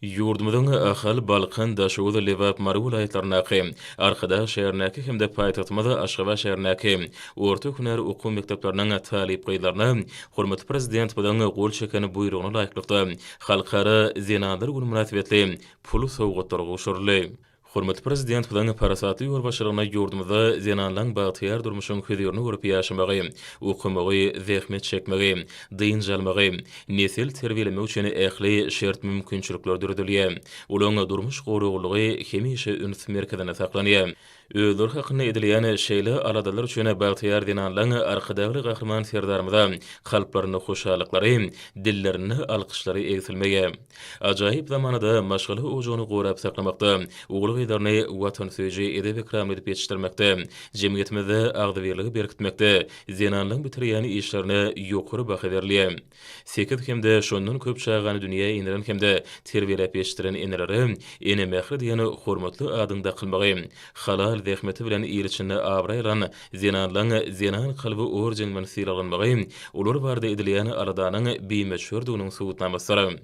Ýurdumyzyň Ahal, Balkan, Daşoguz, Lebap, Mary welaýatlaryndaky, Arkadag şäherindäki hem-de paýtagtymyz Aşgabat şäherindäki orta hünär okuw mekdepleriniň talyp gyzlaryna hormatly Prezidentimiziň gol çeken Buýrugyna laýyklykda, Halkara zenanlar güni mynasybetli pul sowgatlary gowşuryldy. Hormatly Prezidentimiziň parasatly ýolbaşçylygynda ýurdumyzda zenanlaryň bagtyýar durmuşyň hözirini görüp ýaşamagy, okamagy, zähmet çekmegi, dynç almagy, nesil terbiýelemegi üçin ähli şert-mümkinçilikler döredilýär. Olaryň durmuş goraglylygy hemişe üns merkezinde saklanýar. Özleri hakynda edilýän şeýle aladalar üçin bagtyýar zenanlaryň Arkadagly Gahryman Serdarymyza kalplarynda hoşallyklary, dillerinde alkyşlary egsilmeýär. Ajaýyp zamanada maşgala ojagyny gorap saklamakda, ogul-gyzlaryny watansöýüji, edep-ekramly edip ýetişdirmekde, jemgyýetimizde agzybirligi berkitmekde zenanlaryň bitirýän işlerine ýokary baha berilýär. Sekiz hem-de şondan köp çagany dünýä indiren hem-de terbiýeläp ýetişdiren enelere Ene mähri diýen hormatly adyň dakylmagy, halal zähmeti bilen il içinde abraý alan zenanlaryň Zenan kalby ordeni bilen sylaglanmagy olar barada edilýän aladanyň bimöçberdiginiň subutnamasydyr.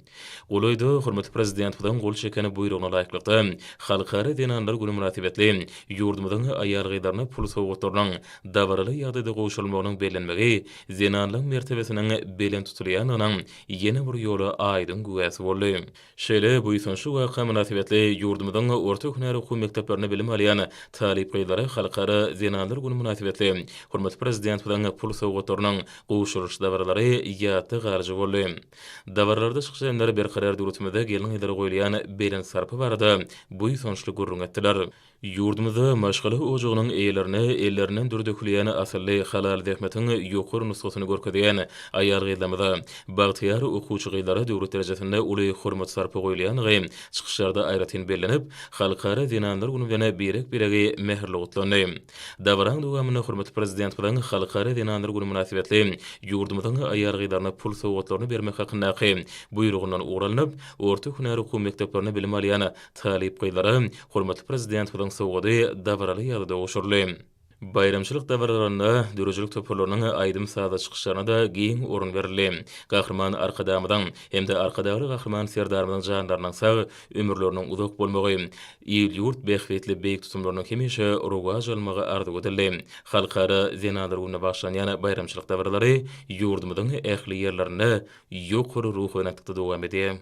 Golaýda hormatly Prezidentimiziň gol çeken Buýrugyna laýyklykda, Halkara zenanlar güni mynasybetli ýurdumyzyň aýal-gyzlaryna pul sowgatlarynyň dabaraly ýagdaýda gowşurylmagynyň bellenmegi zenanlaryň mertebesiniň belent tutulýandygynyň ýene bir ýola aýdyň güwäsi boldy. Şeýle buýsançly waka mynasybetli ýurdumyzyň orta hünär okuw mekdeplerinde bilim alýan talyp gyzlara Halkara zenanlar güni mynasybetli hormatly Prezidentimiziň pul sowgatlarynyň gowşurylyş dabaralary ýatda galyjy boldy. Dabaralarda çykyş edenler Berkarar döwletimizde gelin-gyzlara goýulýan belent sarpa barada buýsançly gürrüň etdiler. Ýurdumyzda maşgala ojagynyň eýelerine ellerinden dür dökülýän asylly halal zähmetiň ýokary nusgasyny görkezýän aýal-gyzlarymyza, bagtyýar okuwçy gyzlara döwlet derejesinde uly hormat-sarpa goýulýandygy çykyşlarda aýratyn bellenip, Halkara zenanlar güni bilen birek-biregi mähirli gutlandy. Dabaraň dowamynda hormatly Prezidentimiziň Halkara zenanlar güni mynasybetli ýurdumyzyň aýal-gyzlaryna pul sowgatlaryny bermek hakyndaky Buýrugyndan ugur alnyp, orta hünär okuw mekdeplerinde bilim alýan Talyp gyzlara hormatly Prezidentimiziň sowgady dabaraly ýagdaýda gowşuryldy. Baýramçylyk dabaralarynda döredijilik toparlarynyň aýdym-sazly çykyşlaryna-da giň orun berildi. Gahryman Arkadagymyzyň hem-de Arkadagly Gahryman Serdarymyzyň janlarynyň sag, ömürleriniň uzak bolmagy, il-ýurt bähbitli beýik tutumlarynyň hemişe rowaç almagy arzuw edildi. Halkara zenanlar gününe bagyşlanýan baýramçylyk dabaralary ýurdumyzyň ähli ýerlerinde ýokary ruhubelentlikde dowam edýär.